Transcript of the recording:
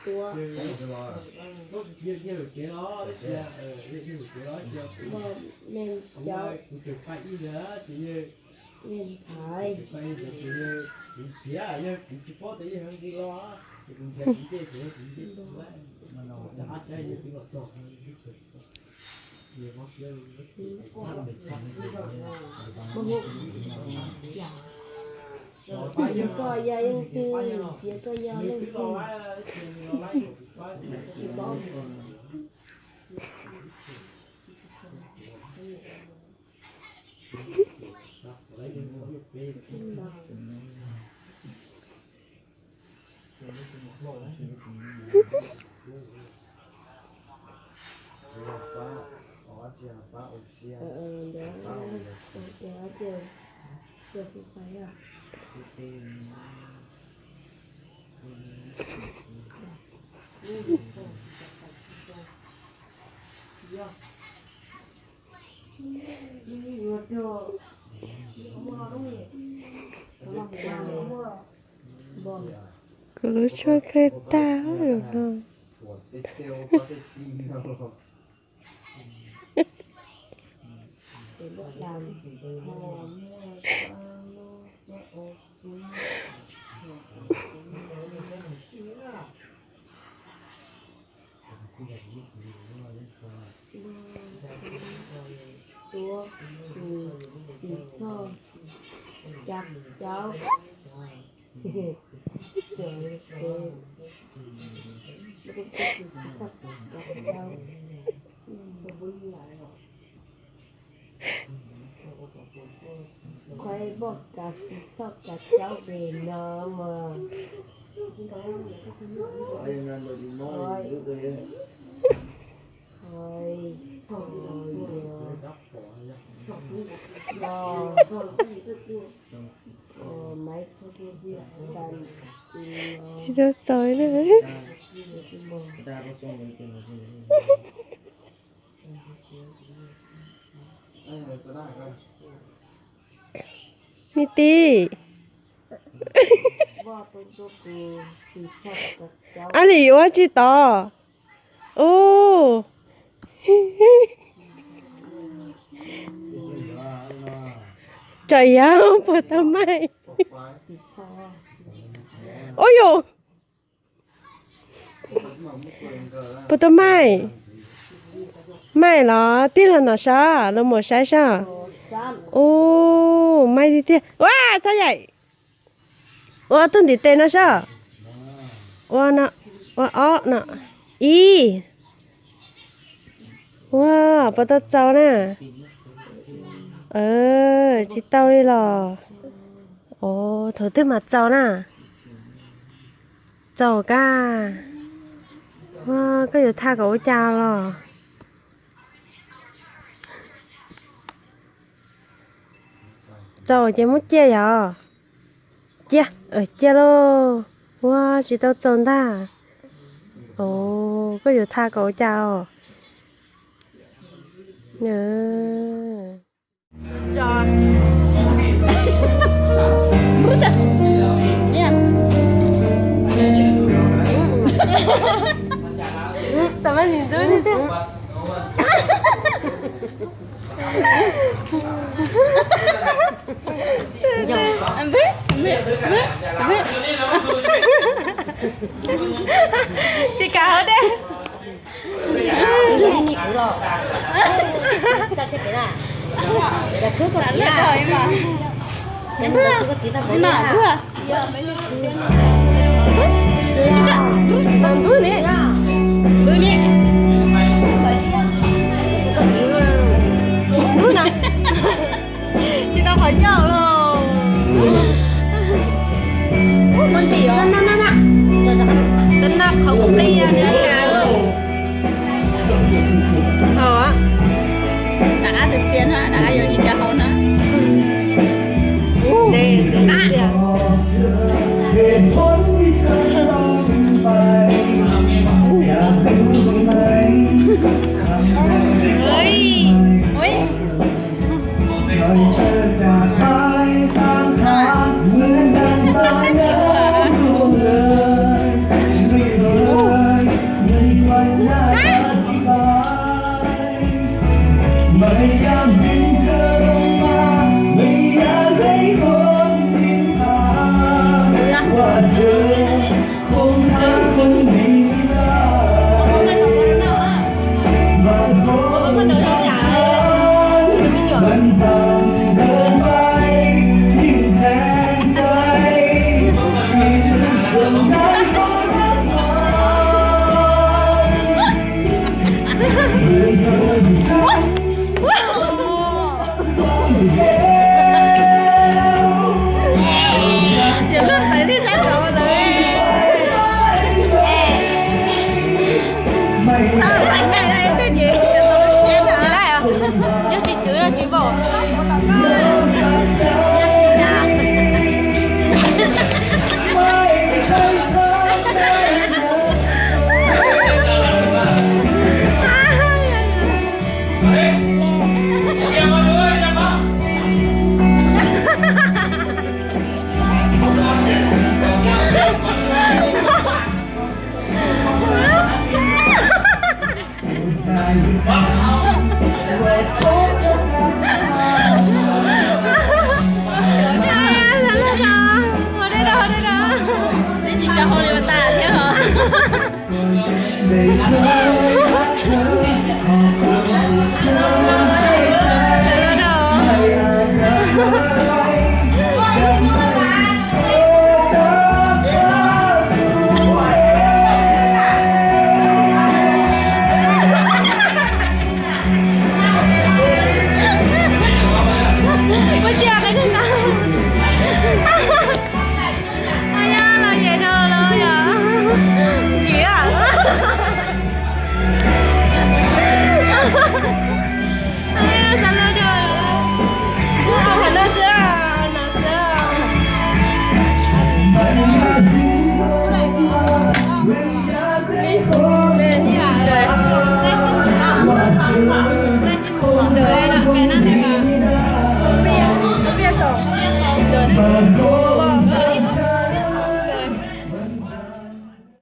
Tua. Mos mem cauv. Mem thaiv. Koj yog leej twg, tias koj yog leej twg. Kuv lub tshuaj kawg tag no. Tuav, mus, tsis txog, cab caub. Qhov poj kav xis thoj kav caub pem no mas. Tsis tau txaus li. Me tij, ab li ua tsis tod. Ub, tsam yog puas tau maij. Ub yus, puas tau maij? Maij los tij laug no sab, los mus saib sab. Ub, maij tiag tiag. Ua txhob yaim. Ua tus ntiv tes no sab. Ua no, ua ob no. Ib. Ua, puas tau txaus na? Tsis tau li los? Thaum twg mas txaus na? Txaus kab. Koj yuav tham kom ua cas los? Txaus ces muab ciaj yom? Ciaj, ciaj lauj. Ua, tsis tau txaus ntag. Koj yuav tham kom ua cas os? Tsis kam hov dej. Tsis tau qhov ncauj los. Muaj ntxim os. Tab naj qhov kuv plig nws hais lauj. Haus. Rov qab txias txias na, rov qab yuav tsis kam haus na. Ub, qab. Twb tsis tau hau li mas tas thiab os.